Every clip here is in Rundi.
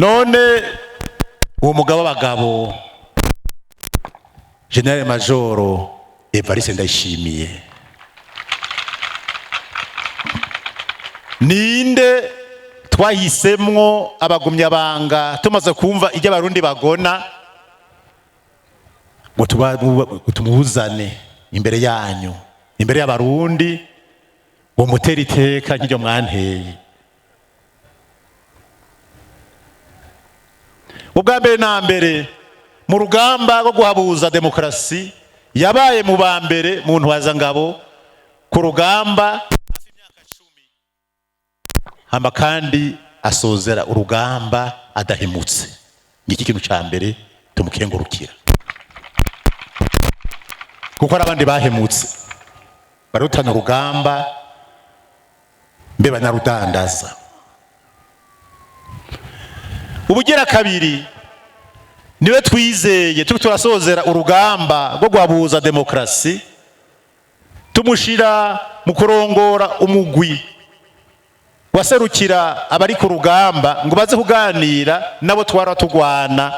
None uwo mugabo w'abagabo, Général Major Evariste Ndayishimiye, ninde twahisemwo abagumyabanga tumaze kumva ibyo Abarundi bagona ngo tumuzane imbere yanyu, imbere y'Abarundi, ngo mutere iteka nk'iryo mwanteye? Ubwa mbere na mbere, mu rugamba rwo guhabuza demokarasi, yabaye mu ba mbere mu ntwazangabo ku rugamba hafi imyaka 10, hama kandi asozera urugamba adahemutse. Ngiki kintu ca mbere tumukengurukira, kuko hari abandi bahemutse, barutana urugamba mbe banarudandaza. Ubugira kabiri, niwe twizeye turi turasozera urugamba rwo guhabuza demokarasi, tumushira mu kurongora umugwi waserukira abari ku rugamba ngo baze kuganira nabo twara tugwana.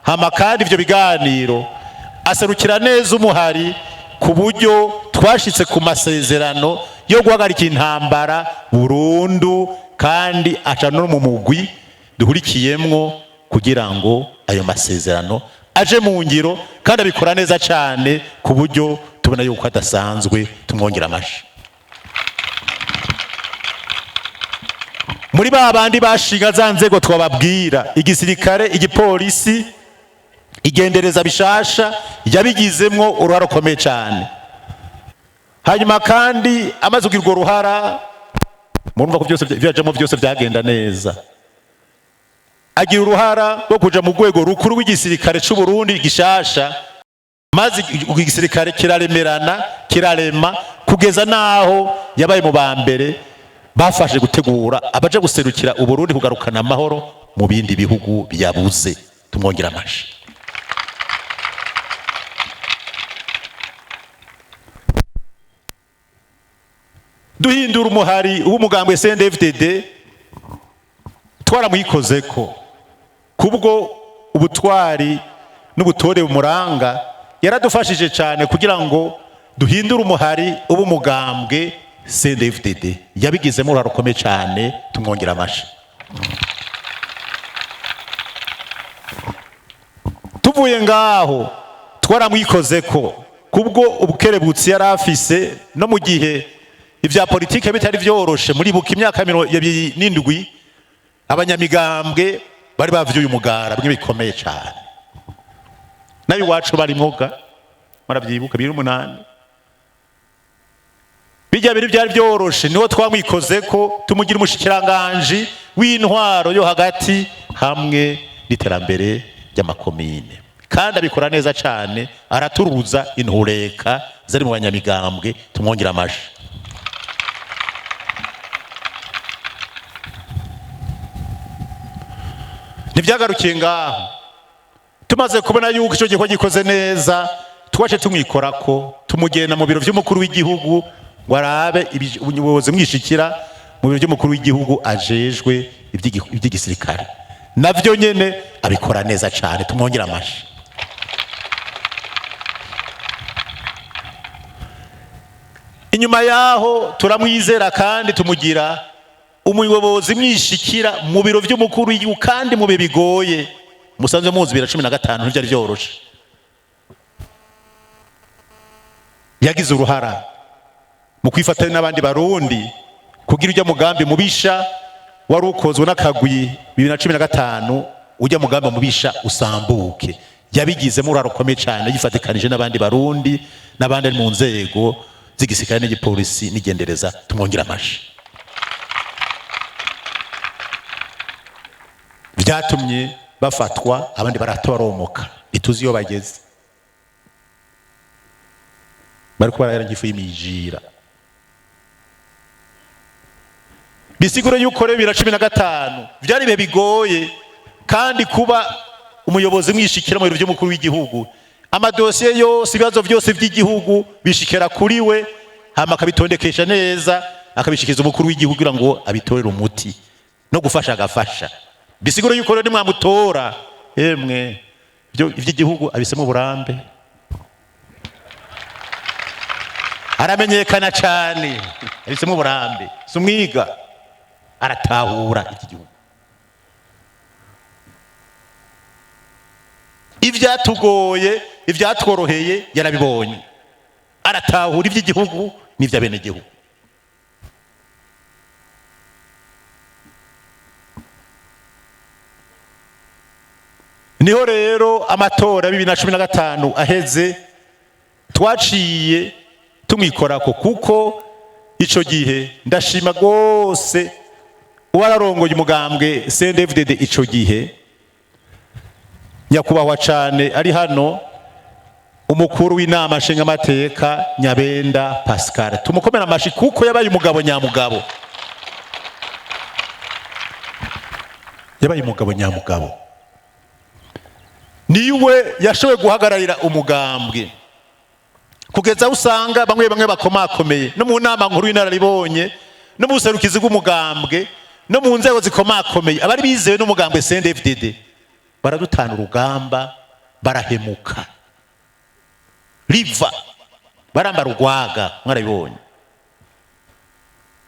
Hama kandi ivyo biganiro aserukira neza umuhari, ku buryo twashitse ku masezerano yo guhagarika intambara burundu, kandi aca no mu mugwi duhurikiyemwo kugira ngo ayo masezerano aje mu ngiro, kandi abikora neza cyane ku buryo tubona yuko adasanzwe. Tumwongera amashi. Muri ba bandi bashinga za nzego twababwira, igisirikare, igipolisi, igendereza bishasha, yabigizemwo uruhara rukomeye cyane. Hanyuma kandi amaze kugira urwo ruhara, murumva ko byose byajamo, byose byagenda neza. Agira uruhara rwo kuja mu rwego rukuru rw'igisirikare c'u Burundi gishasha, maze igisirikare kiraremerana, kirarema, kugeza naho yabaye mu ba mbere bafashe gutegura abaje guserukira Uburundi kugarukana amahoro mu bindi bihugu byabuze. Tumwongera amashi. Duhindura umuhari w'umugambwe CNDD-FDD, twaramuyikozeko kubwo ubutwari n'ubutore bumuranga. Yaradufashije cyane kugira ngo duhindure umuhari uba umugambwe CNDD-FDD. Yabigizemo uruhare rukomeye cyane. Tumwongera amashi. Tuvuye ngaho, twaramwikozeko kubwo ubukerebutsi yari afise no mu gihe ibya politike bitari byoroshe. Muribuka imyaka 27 abanyamigambwe bari bavyuye umugara bimwe bikomeye cyane, nayo iwacu barimwoga, murabyibuka 2008. Bijya biri byari byoroshe, niho twamwikoze ko tumugira umushikiranganji w'intwaro yo hagati hamwe n'iterambere ry'amakomine, kandi abikora neza cyane, araturuza intureka zari mu banyamigambwe. Tumwongera amashi. Ntibyagarukiye ngaho. Tumaze kubona yuko icyo gikorwa gikoze neza, twace tumwikora ko tumugenda mu biro by'umukuru w'igihugu ngo arabe ubuyobozi mwishikira mu biro by'umukuru w'igihugu ajejwe iby'igisirikare. Navyo nyene abikora neza cyane. Tumwongera amashi. Inyuma yaho turamwizera kandi tumugira umuyobozi mwishikira mu biro by'umukuru w'igihugu, kandi mu bihe bigoye musanzwe muzi, 2015 ntibyari byoroshe. Yagize uruhara mu kwifatanya n'abandi Barundi kugira ujya mugambi mubisha wari ukozwe n'akagwi 2015, ujya mugambi mubisha usambuke. Yabigizemo uruhara rukomeye cyane, yifatikanije n'abandi Barundi n'abandi ari mu nzego z'igisirikare n'igipolisi n'igendereza. Tumwongera amashi. Byatumye bafatwa, abandi baratabaromoka, ntituzi iyo bageze, bariko barayara ifu y'imijira. Bisigure yuko rero 2015 byari ibihe bigoye, kandi kuba umuyobozi mwishikira mu biro by'umukuru w'igihugu, amadosiye yose, ibibazo byose by'igihugu bishikira kuri we, hama akabitondekesha neza, akabishikiza umukuru w'igihugu kugira ngo abitorere umuti, no gufasha agafasha. Bisigura yuko rero nimwamutora, emwe, ibyo iby'igihugu abisemo uburambe, aramenyekana cyane, abisemo uburambe, si umwiga, aratahura iki gihugu. Ibyatugoye, ibyatworoheye yarabibonye, aratahura iby'igihugu n'iby'abenegihugu. Niho rero amatora ya 2015 aheze, twaciye tumwikorako, kuko ico gihe ndashima rwose uwararongoye umugambwe CNDD-FDD ico gihe, nyakubahwa cane ari hano, umukuru w'inama nshingamateka Nyabenda Pascal. Tumukomera amashi kuko yabaye umugabo nyamugabo, yabaye umugabo nyamugabo. Niwe yashoboye guhagararira umugambwe kugeza aho usanga bamwe bamwe bakomakomeye no mu nama nkuru y'inararibonye, no mu buserukizi bw'umugambwe, no mu nzego zikomakomeye, abari bizewe n'umugambwe CNDD-FDD baradutana urugamba, barahemuka riva, barambara urwaga, mwarabibonye.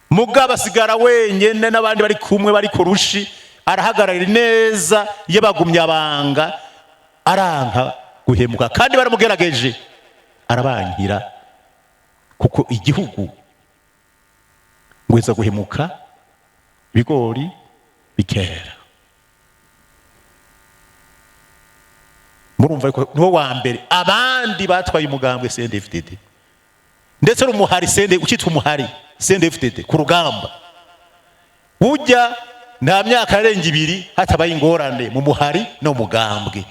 Mugabo asigara wenyene n'abandi bari kumwe bari ku rushi, arahagararira neza iyo bagumye abanga, aranka guhemuka, kandi baramugerageje arabankira, kuko igihugu ngweza guhemuka ibigori bikera. Murumva ko niwo wa mbere abandi batwaye umugambwe CNDD-FDD, ndetse n'umuhari CND ukitwa umuhari CNDD-FDD ku rugamba. Burya nta myaka yarenga 2 hatabaye ingorane mu muhari no mugambwe,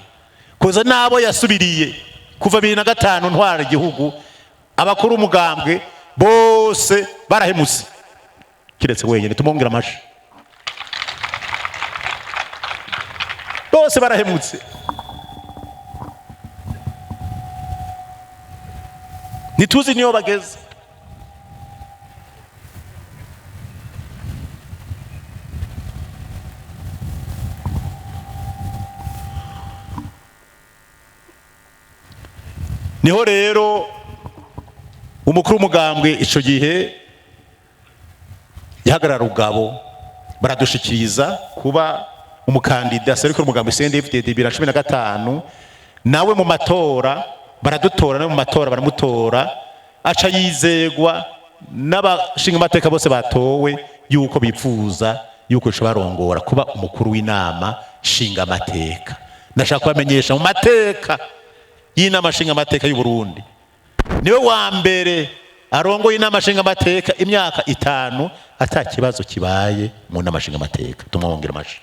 kuza nabo yasubiriye kuva 2005 ntwara igihugu, abakuru umugambwe bose barahemutse kiretse wenyine. Tumwongera amashi, bose barahemutse. Ntituzi niyo bageze. Niho rero umukuru w'umugambwe ico gihe yahagarara rugabo, baradushikiriza kuba umukandida serukira umugambwe CNDD-FDD 2015, nawe mu matora baradutora, nawe mu matora baramutora, aca yizegwa n'abashinga amateka bose batowe yuko bipfuza yuko ico barongora kuba umukuru w'inama nshinga amateka. Ndashaka kubamenyesha mu mateka y'inama nshinga amateka y'u Burundi, niwe wa mbere arongoye inama nshinga amateka imyaka 5 ata kibazo kibaye mu nama nshinga amateka. Tumwongera amashi.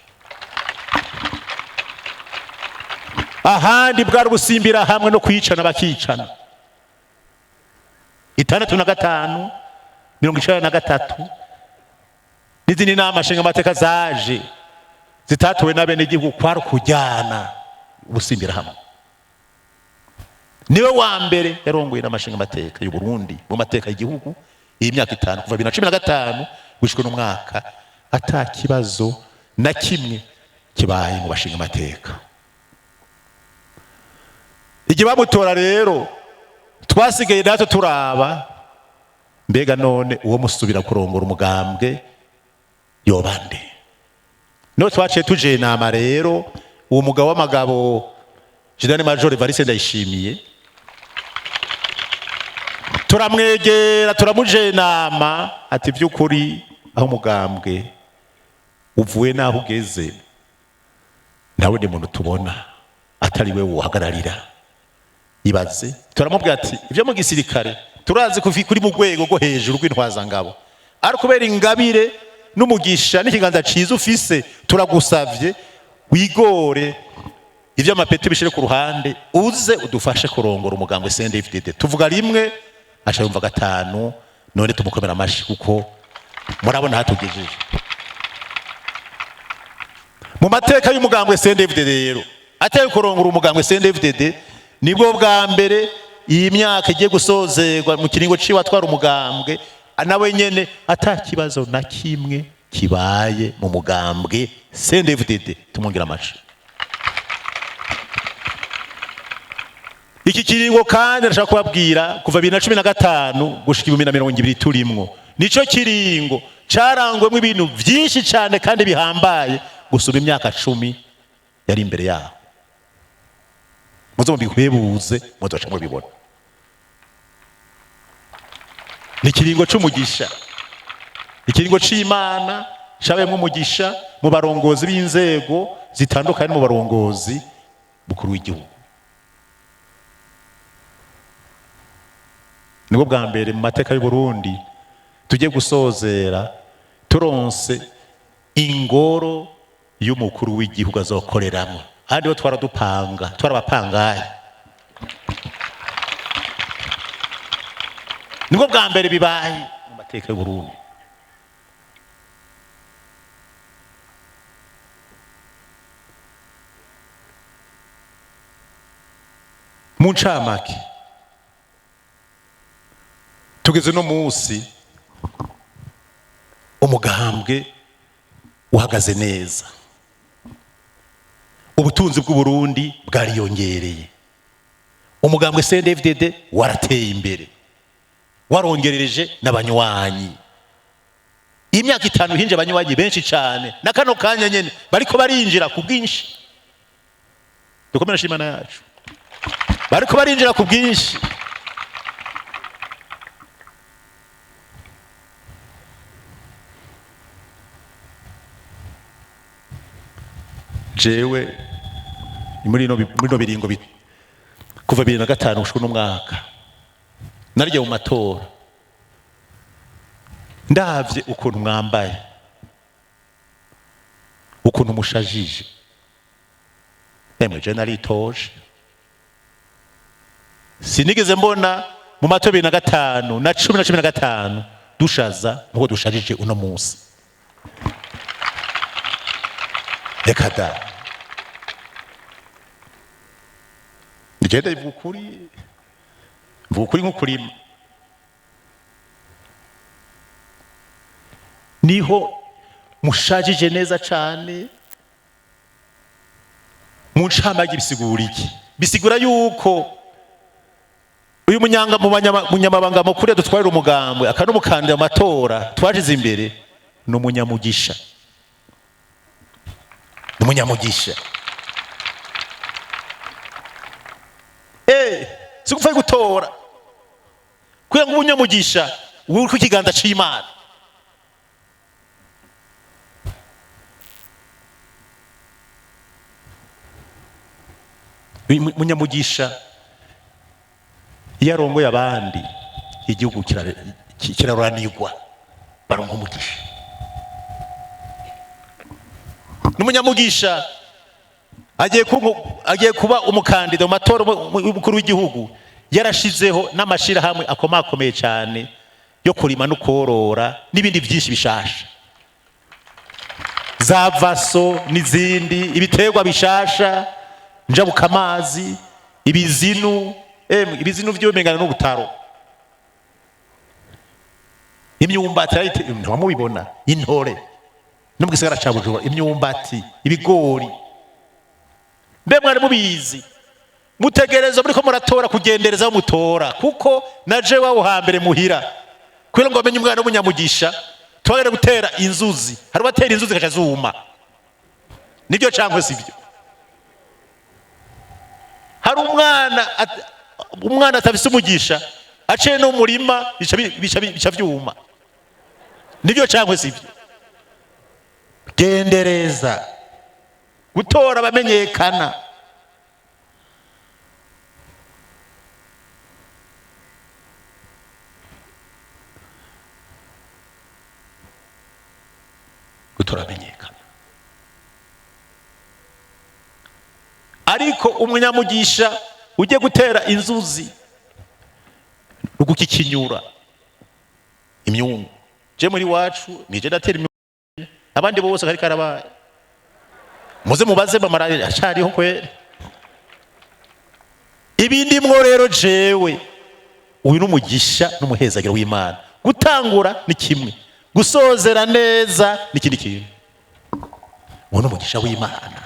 Ahandi bwari gusimbira hamwe no kwicana bakicana. 65, 93 n'izindi nama nshinga amateka zaje zitatowe n'abenegihugu, kwari kujyana gusimbira hamwe. Niwe wa mbere yarongoye n'amashinga amateka y'u Burundi mu mateka y'igihugu iyi myaka 5 kuva 2015 gushika no mwaka ata kibazo na kimwe kibaye mu bashinga amateka. Igihe bamutora rero twasigaye natwe turaba mbega none uwo musubira kurongora umugambwe yobande. No twaciye tuje inama rero, uwo mugabo w'amagabo General Major Evariste Ndayishimiye turamwegera, turamuje inama ati by'ukuri aho umugambwe uvuye naho ugeze ntawe ni muntu tubona atari we uhagararira. Ibaze, turamubwira ati ibyo mu gisirikare turazi kuri mu rwego rwo hejuru rw'intwazangabo, ariko kubera ingabire n'umugisha n'ikiganza ciza ufise, turagusavye wigore ibyo amapeti bishire ku ruhande, uze udufashe kurongora umugambwe CNDD-FDD. Tuvuga rimwe aca yumva gatanu, none tumukomera amashi kuko murabona hatugejeje. Mu mateka y'umugambwe CNDD-FDD rero, ateye kurongora umugambwe CNDD-FDD nibwo bwa mbere iyi myaka igiye gusozerwa mu kiringo ciwe atwara umugambwe nawe nyene ata kibazo na kimwe Kibaye mu mugambwe CNDD-FDD. Tumwongera amashi. Iki kiringo kandi ndashaka kubabwira, kuva 2015 gushika 2020 turimwo, nico kiringo carangwemwo ibintu vyinshi cane kandi bihambaye gusumba imyaka 10 yari imbere yaho. Muze mubihwebuze, muzoca mubibona. Ni ikiringo c'umugisha, ikiringo c'Imana cabayemwo umugisha mu barongozi b'inzego zitandukanye, mu barongozi bukuru w'igihugu. Nibwo bwa mbere mu mateka y'u Burundi tujye gusozera turonse ingoro y'umukuru w'igihugu azokoreramwo. Ahandi ho twaradupanga, twarabapangaye. Nibwo bwa mbere bibaye mu mateka y'u Burundi. Mu ncamake, tugeze no munsi umugambwe uhagaze neza, ubutunzi bw'u Burundi bwariyongereye, umugambwe CNDD-FDD warateye imbere, warongerereje n'abanywanyi. Imyaka 5 hinje abanywanyi benshi cyane, na kano kanya nyene bariko barinjira ku bwinshi. Dukomere Imana yacu, bariko barinjira ku bwinshi. Jewe muri no biringo kuva 2005 gushika uno mwaka naryo mu matora, ndavye ukuntu mwambaye, ukuntu mushajije, emwe je naritoje. Sinigeze mbona mu matora 2005 na 10 na 15 dushaza nkuko dushajije uno munsi. Reka da, nigenda mvuga ukuri, mvuga ukuri nk'ukurima. Niho mushajije neza cane. Mu ncamake bisigura iki? Bisigura yuko uyu munyamabanga mukuru yadutwarira umugambwe akanumukandida mu matora twashize imbere ni umunyamugisha, ni umunyamugisha. Sigupfa gutora kugira ngo umunyamugisha uri ku kiganza c'Imana. Uyu munyamugisha iyo arongoye abandi, igihugu kiraruranirwa, baronka umugisha. N'umunyamugisha agiye kuba umukandida mu matora y'umukuru w'igihugu, yarashizeho n'amashirahamwe akomakomeye cyane yo kurima no korora n'ibindi byinshi bishasha, za vaso n'izindi, ibiterwa bishasha, njabukamazi, ibizinu, ibizinu vy'umengana n'ubutaro, imyumbati ntiwamubibona, intore no mu gisagara ca Bujumbura, imyumbati, ibigori. Mbe mwari mubizi? Mutegereza muriko muratora kugendereza aho mutora, kuko naje wawo hambere muhira kugira ngo bamenye umwana w'umunyamugisha, twagere gutera inzuzi. Hari ubatera inzuzi gaca zuma, nibyo cyangwa sibyo? Hari umwana atafise umugisha aciye no murima bica vyuma, nibyo cyangwa sibyo? Gendereza gutora abamenyekana. Gutora abamenyekana. Ariko umunyamugisha ujye gutera inzuzi rugukikinyura imyungu. Je muri wacu nije ndatera imyungu, abandi bose kari karabaye. Muze mubaze mama acariho kwere. Ibindi mwo rero jewe uyu numugisha n'umuhezagiro w'Imana. Gutangura ni kimwe, Gusozera neza n'ikindi kintu. Uwo ni umugisha w'Imana,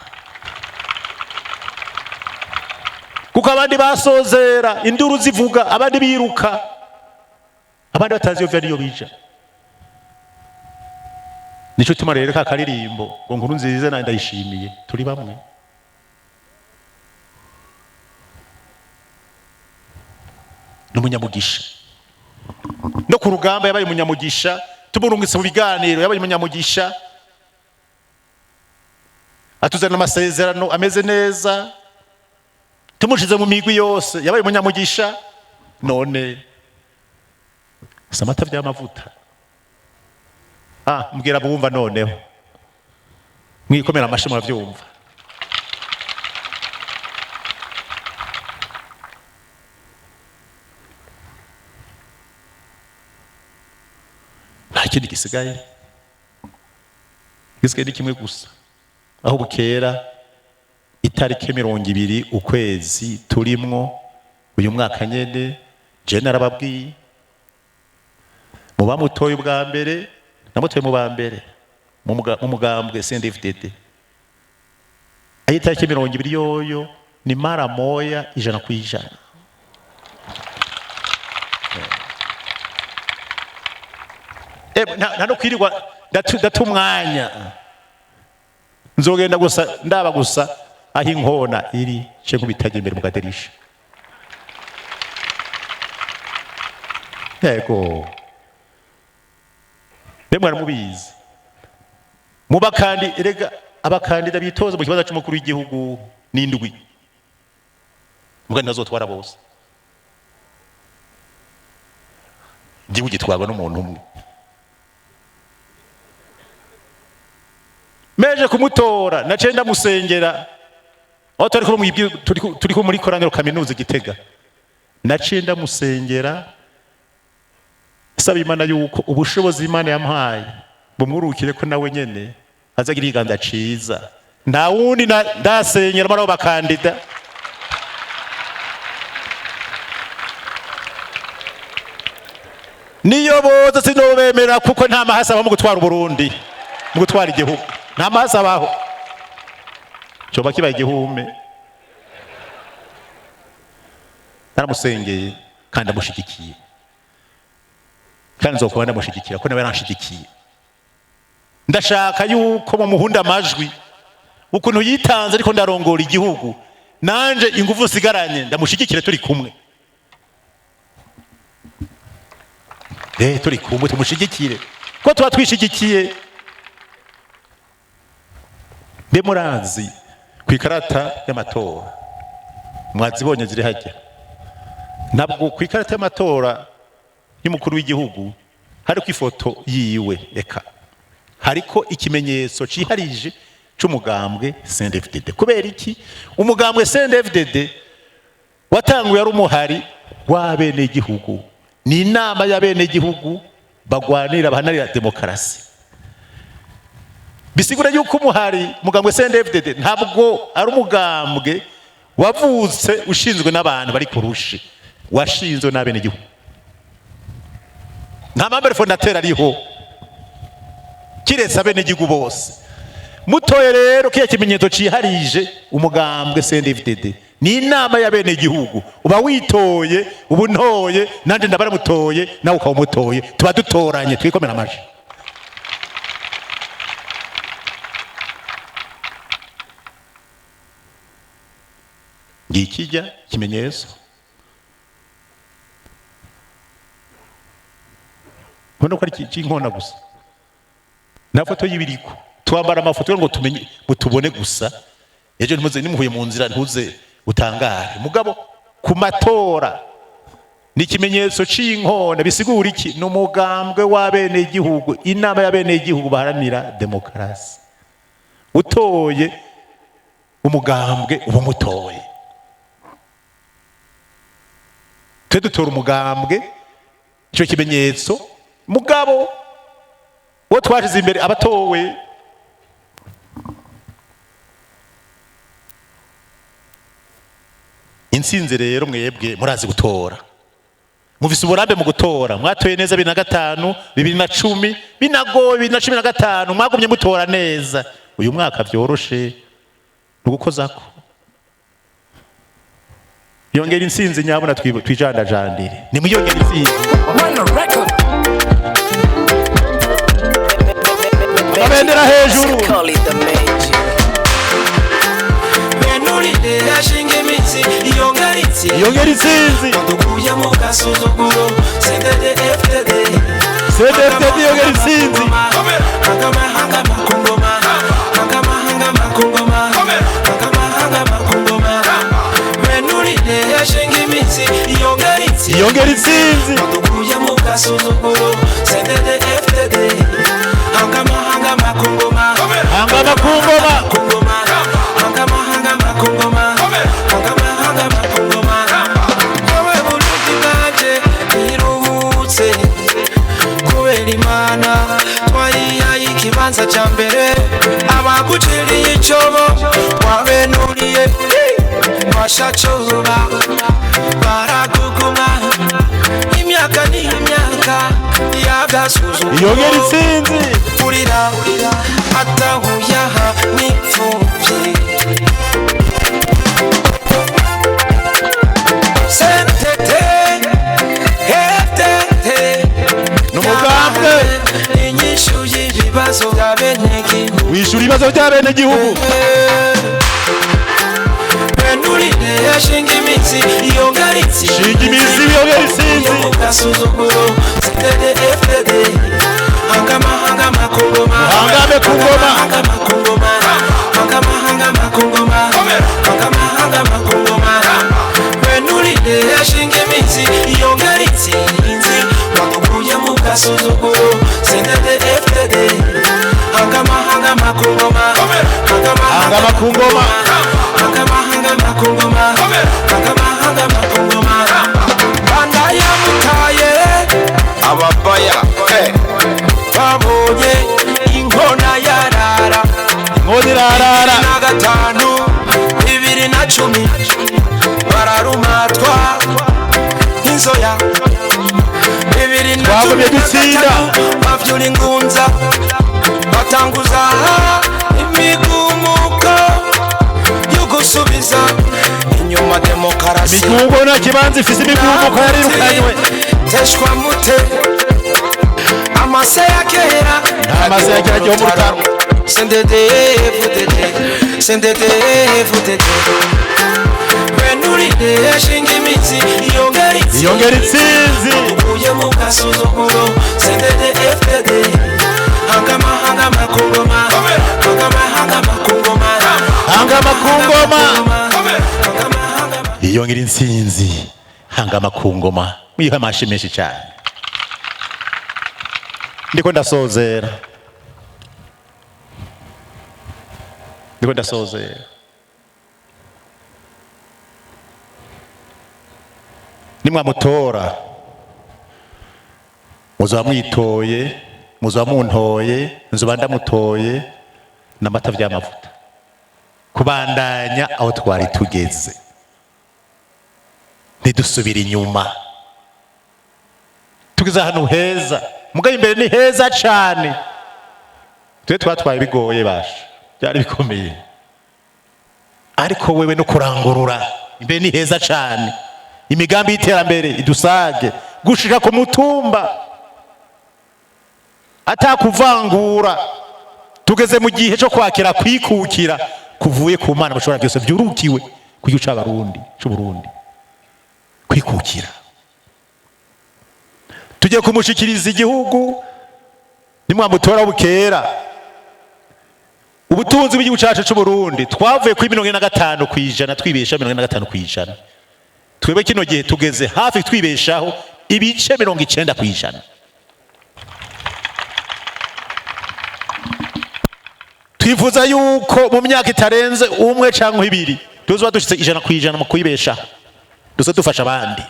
kuko abandi basozera induru zivuga, abandi biruka, abandi batazi iyo vya niyo bija. Nico tuma rero ka karirimbo ngo nkuru nziza na ndayishimiye turi bamwe. N'umunyamugisha no ku rugamba yabaye umunyamugisha, tumurungitse mu biganiro yabaye umunyamugisha, atuzana amasezerano ameze neza, tumushize mu migwi yose yabaye umunyamugisha. None samata by'amavuta mbwira bumva noneho mwikomera amashi muravyumva. Nta kindi gisigaye, gisigaye ni kimwe gusa. Aho bukera itariki 20 ukwezi turimwo uyu mwaka nyene, je narababwiye mu bamutoye ubwa mbere, namutoye mu ba mbere mu mugambwe CNDD-FDD. Ayo itariki 20 yoyo ni mara moya 100%. Nta no kwirirwa ndata umwanya, nzogenda gusa ndaba gusa aho inkona iri ce nkubitaje imbere mu kadirisha. Yego bemwe mubizi mubakandi, erega abakandida bitoza mu kibazo cy'umukuru w'igihugu n'indwi mbwa ntazotwara bose, igihugu gitwarwa n'umuntu umwe. Meje kumutora naciye ndamusengera aho turi ko muri koraniro kaminuza Gitega, naciye ndamusengera saba Imana yuko ubushobozi Imana yampaye bumwurukire ko nawe nyene azagira ikiganza ciza. Nta wundi ndasengera muri abo bakandida. Niyo boza sinobemera kuko nta mahasa abaho mu gutwara Uburundi, mu gutwara igihugu nta mahasa abaho, coba kibaye igihume. Naramusengeye kandi ndamushigikiye, kandi nzokuba ndamushigikira ko nawe yaranshigikiye. Ndashaka yuko mu muhunda amajwi ukuntu yitanze ariko ndarongora igihugu, nanje ingufu sigaranye ndamushigikire turi kumwe. Turi kumwe tumushigikire ko tuba twishigikiye. Mbe murazi ku ikarata y'amatora mwazibonye ziri hajya, ntabwo ku ikarata y'amatora y'umukuru w'igihugu hariko ifoto yiwe, eka hariko ikimenyetso ciharije c'umugambwe CNDD-FDD. Kubera iki? Umugambwe CNDD-FDD watanguye ari umuhari w'abenegihugu, ni inama y'abenegihugu bagwanira bahanarira demokarasi. Bisigura yuko umuhari mugambwe CNDD-FDD ntabwo ari umugambwe wavutse ushinzwe n'abantu bari kurushi, washinzwe n'abenegihugu. Nta membre fondateur ariho kiretse abenegihugu bose. Mutoye rero kiya kimenyetso ciharije umugambwe CNDD-FDD ni inama y'abenegihugu, uba witoye ubu ntoye nanje ndabaramutoye nawe ukaba umutoye, tuba dutoranye twikomera amaji. Ngikijya kimenyetso mbona ko ari cy'inkona gusa, nta foto y'ibiriko. Twambara amafoto ngo tumenye mutubone gusa, ejo ntimuze nimuhuye mu nzira ntuze utangare. Mugabo ku matora ni ikimenyetso c'inkona, bisigura iki? Ni umugambwe w'abenegihugu, inama y'abenegihugu baharanira demokarasi. Utoye umugambwe uba umutoye. Twe dutora umugambwe ico kimenyetso, mugabo wo twashize imbere abatowe. Intsinzi rero mwebwe murazi gutora, Mufise uburambe mu gutora, mwatoye neza 2005, 2010, binagoye 2015, mwagumye mutora neza. Uyu mwaka vyoroshe nugukozako. Yongera intsinzi nyabona twijandajandire. Nimuyongera intsinzi. Amabendera hejuru. Yongera intsinzi. CDFDD yongera intsinzi. Yongera intsinzi. Hangama ku ngoma. Ikibanza ca mbere abaguciriye icobo wabenuriye bashacoba baraguguma imyaka n'imyaka yagasuzuguro. Yongera intsinzi. Urira atahuyaha n'ipfuvyi sentete ftd N'umugambwe inyishu y'ibibazo bya benegihugu. Wishura ibibazo bya benegihugu. Benurire yashinga imitsi yongera intsinzi. Shinga imizi yongera intsinzi. Gasuzuguro CDFDD hangama hangama ku ngoma. Hangame ku ngoma. Hangama ku ngoma. Hangama hangama ku ngoma. Hangama hangama ku ngoma. Benurire yashinga imitsi yongera intsinzi. Wadukuye mu gasuzuguro CDFDD hangama hangama ku ngoma. Hangama Hangama ku ngoma. Hangama hangama ku ngoma. Hangama hangama ku ngoma. Banda yamutaye ababaya babonye inkona yarara. Inkona irarara. 2005 2010 bararumatwa inzoya. Twagumye dutsinda. 2013 bavyura ingunza batanguza imigumuko yo gusubiza inyuma demokarasi. Imigungo nta kibanza ifise, imigumuko yarirukanywe. Teshwa mute amase ya kera. Amase ya kera yo mu rutaro. CNDD FDD CNDD FDD Benurire yashinga imitsi yongera intsinzi. Yongera intsinzi. Uvuye mu gasuzuguro CNDD FDD hangama hangama ku ngoma. Hangama hangama ku ngoma. Hangama ku ngoma. Hangama hangama. Yongera intsinzi. Hangama ku ngoma. Mwiha amashi menshi cyane. Ndiko ndasozera. Ndiko ndasozera. Nimwamutora muzaba mwitoye, muzaba muntoye, nzoba ndamutoye n'amata vy'amavuta. Kubandanya aho twari tugeze. Ntidusubire inyuma. Tugeze ahantu heza. Mugabe imbere ni heza cane. Twe twatwaye bigoye basha. Byari bikomeye. Ariko wewe no kurangurura. Imbere ni heza cane. Imigambi y'iterambere idusage gushika ku mutumba. Atakuvangura. Tugeze mu gihe cyo kwakira kwikukira kuvuye ku Mana bashobora byose byurukiwe ku gihugu c'Abarundi, c'Uburundi. Kwikukira. Tujye kumushikiriza igihugu nimwamutora bukera. Ubutunzi bw'igihugu cacu c'Uburundi twavuye kuri 45% twibesha 45%. Twebwe kino gihe tugeze hafi twibeshaho ibice 90%. Twifuza yuko mu myaka itarenze umwe canke ibiri tuzoba dushitse 100% mu kwibeshaho. Duze dufasha abandi.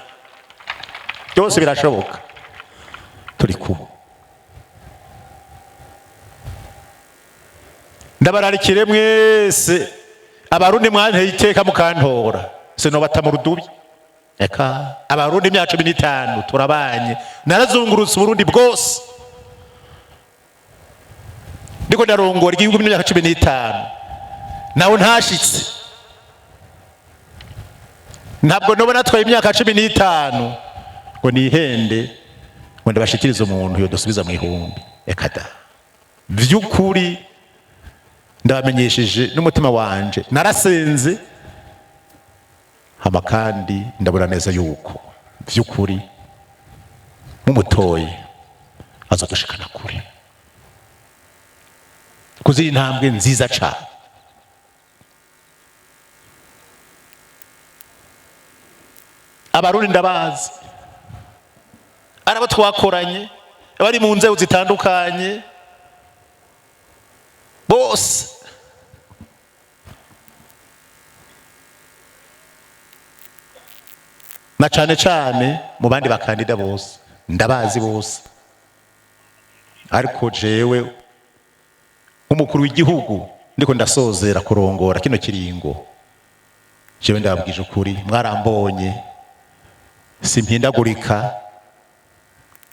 Byose birashoboka. Turi kumwe. Ndabararikire mwese abarundi mwanteye iteka mukantora. Sinobata mu rudubi. Eka Abarundi imyaka 15 turabanye, narazungurutse Uburundi bwose ndiko ndarongora igihugu imyaka 15, nawe ntashitse. Ntabwo noba natwaye imyaka 15 ngo nihende ngo ndabashikirize umuntu yodusubiza mu ihumbi. Eka da, vy'ukuri ndabamenyesheje n'umutima wanje, narasenze hama kandi ndabona neza yuko vy'ukuri mumutoye azodushikana kure kuzira intambwe nziza cane. Abarundi ndabazi, arabo twakoranye bari mu nzego zitandukanye bose, na cane cane mu bandi bakandida bose ndabazi bose, ariko jewe nk'umukuru w'igihugu ndiko ndasozera kurongora kino kiringo, jewe ndababwije ukuri, mwarambonye simpindagurika,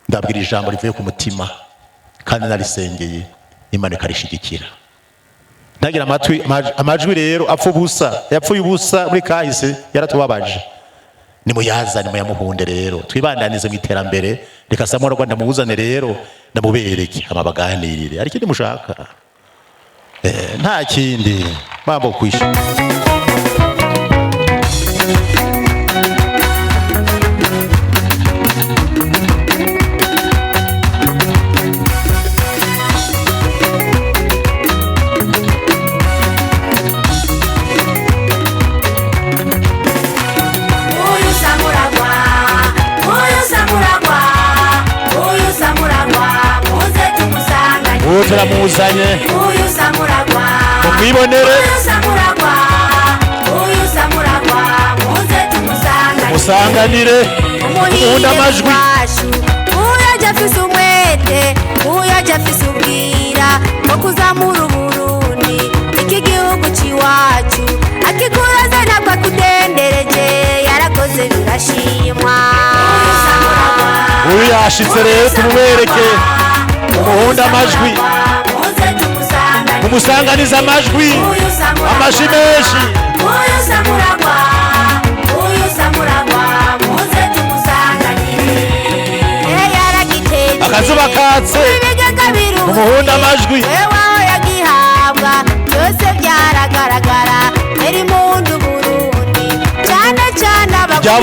ndabwira ijambo rivuye ku mutima kandi narisengeye Imana ikarishigikira. Ntagira amatwi amajwi rero apfa ubusa, yapfuye ubusa muri kahise yaratubabaje. Nimuyazane muyamuhunde rero, twibandanize mu iterambere. Reka Samuel Rwanda mubuzane rero, ndamubereke amabaganirire. Hari ikindi mushaka? Nta kindi mambo kwisha. Uyu Samuragwa, uyu Samuragwa, uyu Samuragwa, muze tumusanganye. Uwo turamuzanye. Uyu Samuragwa, mumwibonere. Uyu Samuragwa, uyu Samuragwa, muze tumusanganye. Musanganire Umuhire amajwi. wacu, uyo aje afise umwete, uyo aje afise ubwira bwo kuzamura Uburundi, iki gihugu c'iwacu akikuraze ntabwo akudendereje, yarakoze birashimwa. Uyu yashitse rero tumubereke, mumuhunde amajwi, mumusanganize amajwi, amashi menshi. Uyu Samuragwa, uyu Samuragwa, muze tumusanganire. Yaragiteye Akazuba katse, mumuhunde amajwi. Wewe aho yagihabwa byose byaragaragara, eri mundu Burundi cyane cyane Rya